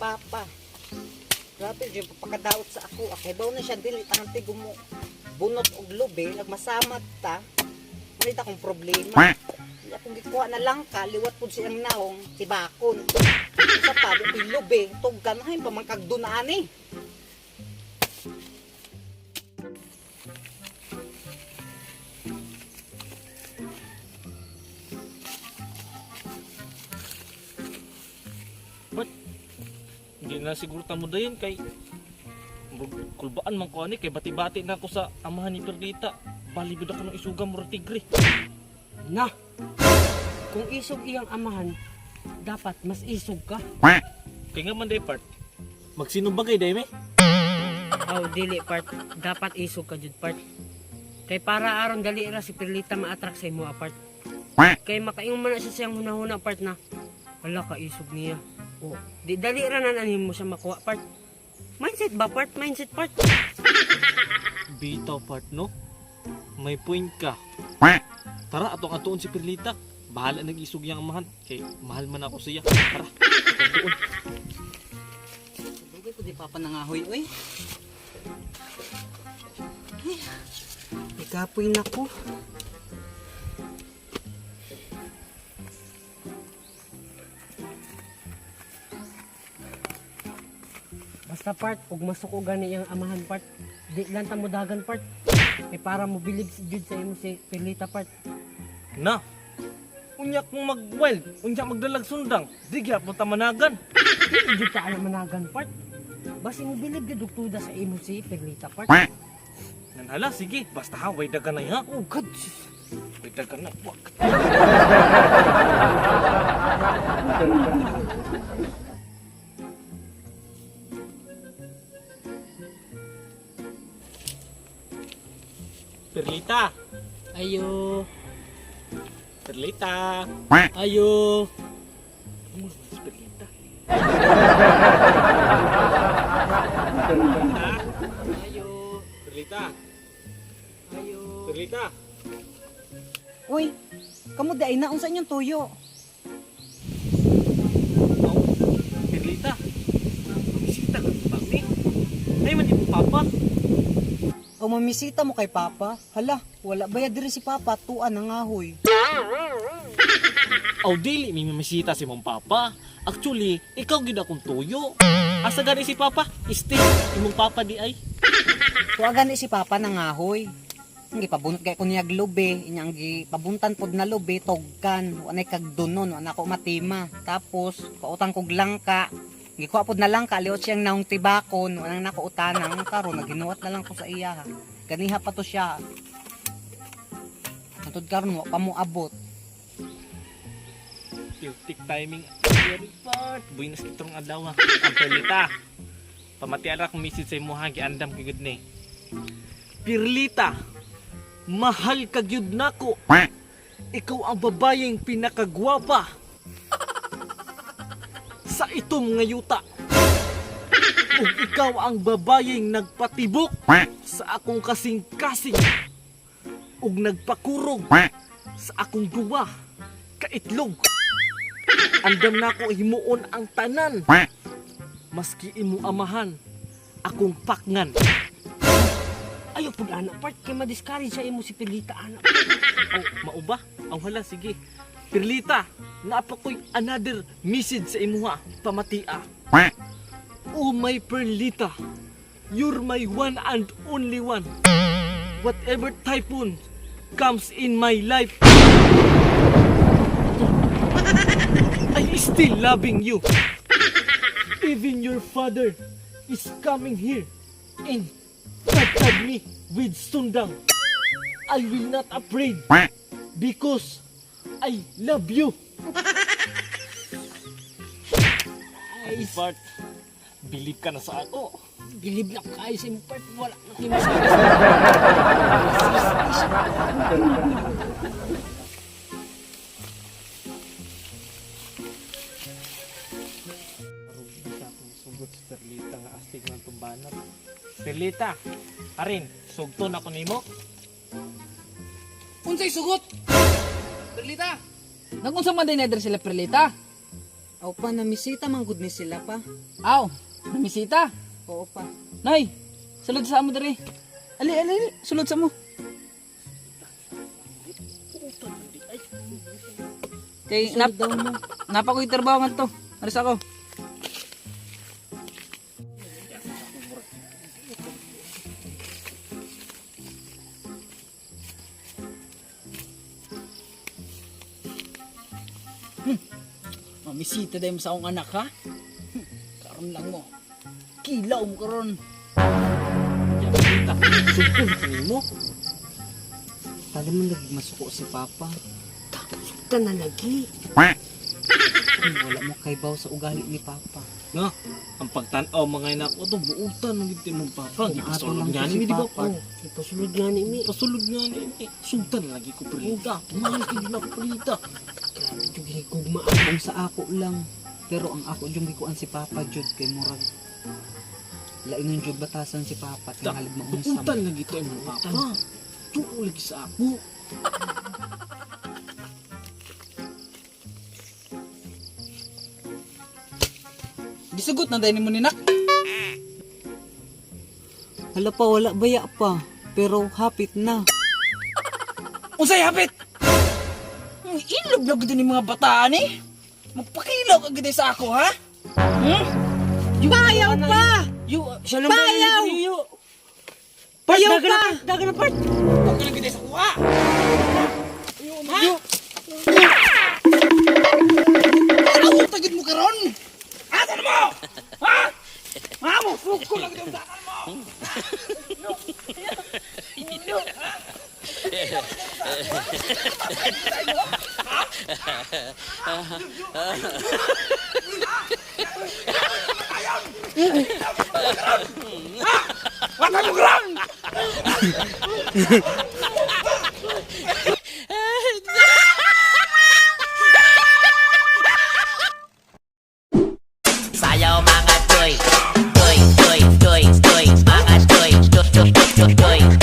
papa. Grabe jud pagkadaot sa ako. Akay baw na siya dili tanang gumo bunot og lubi nagmasamat ta. Manit akong problema. Di akong gikuha na lang ka, liwat pud siyang naong tibakon. Sa pa, di lubi, tugkan ay pamangkagdunaan eh. Hindi na siguro tamo dayon kay kulbaan man ko ani kay bati-bati na ako sa amahan ni Perlita. Bali gud ako ng isuga murag tigre. Na! Kung isog iyang amahan, dapat mas isog ka. Kay nga man day part. Magsinubagay day me. Aw, dili part. Dapat isog ka jud part. Kay para aron dali ra si Perlita ma-attract sa imo part. Kay makaingon man na siya siyang hunahuna part na wala ka isog niya. Oh, di dali ra na nanin mo siya makuha part. Mindset ba part? Mindset part. Bitaw part no. May point ka. Tara atong atuon si Perlita. Bahala nag-isog yang amahan kay mahal man ako siya. Tara, atong atuon. Dugay ko di papa nangahoy oy. Ay, ikapoy na ko. Basta part, ug masuko gani iyang amahan part. Di lang ta mo dagan part. Kay para mo bilib si jud sa imo si Perlita part. Na. Unya kong mag-wild, unya magdalag sundang, di gyapon ta managan. Di jud ta alam managan part. Basi mo bilib jud og tuda sa imo si Perlita part. Nanhala, sige, basta ha, way dagan na ha. Oh God. Way dagan na, wag. Perlita, Ayo. Perlita. Ayo. Ano si Perlita? Perlita, Ayo. Perlita, Ayo. Perlita. Uy, kamo di ay na unsa inyong tuyo? Oh, Perlita. Bisita ka ba ni? Ay man imo papa. O mamisita mo kay papa? Hala, wala ba diri si papa tuan nangahoy. Aw dili mi mamisita si mong papa. Actually, ikaw gid akong tuyo. Asa gani si papa? Este, imong papa di ay. Tuwagan ni si papa nangahoy. Ang gipabunot kay ko niya lubi, inyang gipabuntan pod na lubi togkan, wa nay kagdunon, wa na ko matima. Tapos pautang kog langka. Gikuha pod na langka, liot siyang naong tibakon, wa nang nako utanang karon naginuhat na lang ko sa iya. Ha. Ganiha pa to siya. Natud karon wa pa mo abot. Tik timing. Very part. Buinas kitong adlaw. Ha. Ang Perlita. Pamati ara kong message sa imo ha, giandam kay gud ni. Perlita, mahal ka gyud nako. Ikaw ang babayeng pinakagwapa sa itom nga yuta. Ug ikaw ang babayeng nagpatibok sa akong kasing-kasing ug nagpakurog sa akong duwa kaitlog. Andam na ko himuon ang tanan. Maski imo amahan, akong pakngan. Ayo pud ana part kay ma-discourage sa imo si Perlita ana. Aw, mauba? Aw hala, sige. Perlita, naapa ko'y another message sa imuha, pamatia. Oh my Perlita, you're my one and only one. Whatever typhoon comes in my life, I still loving you. Even your father is coming here and tag me with sundang. I will not afraid because I love you. Ay, part, believe ka na sa ako. Bilib na kayo sa imo part wala na kay masabi. Aron sa akong sugot si Perlita nga astig ng tumbanat. Perlita, arin, sugton ako nimo. Unsay sugot? Perlita. Nagunsa man day sila Perlita? Aw pa, namisita man gud ni sila pa. Aw, namisita. Oo pa. Nay, sulod sa amo diri. Ali, ali, ali, sulod sa mo. Kay nap Daw mo. napa ko'y trabaho ngadto. Alis ako. Mamisita dahil mo sa akong anak, ha? Karon lang mo. Kilaw mo karon. Perlita, sugton mo. Tali man lagi masuko si Papa. Sugtan na lagi. Wala mo kaybaw sa ugali ni Papa. Nga, ang pagtan-aw mga anak ko to buutan ng gid mong papa. Kung ato Gipasulod lang nga to ni si mi, di ba? Papa. Oh, ipasulod nga ni mi. Pasulod nga ni mi. Sugtan lagi ko Perlita. Mahal ka na ko Perlita. Grabe jud higugma. Kung sa ako lang. Pero ang ako jud gikuan si Papa jud kay murag lainon jud batasan si Papa tingalid maunsa. Buutan lagi to imong papa. Tuo lagi sa ako. Gisugot na dahil mo ni nak. Hala pa, wala baya pa. Pero hapit na. Unsay hapit? Ang ilob na gud ni mga bataan eh. Magpakilaw ka gid sa ako, ha? Hmm? Payaw pa! Yu, siya lang Payaw! Yu. Payaw Dagan na, pa! part, dagan na part. Pakilaw gid sa kuha. Ha? Ano tagid mo karon? Asa na mo? Ha? Mamo, suko lang gid sa mo. Wala mo karon! Sayaw mga toy, toy, toy, toy, toy, mga toy, toy, toy, toy, toy.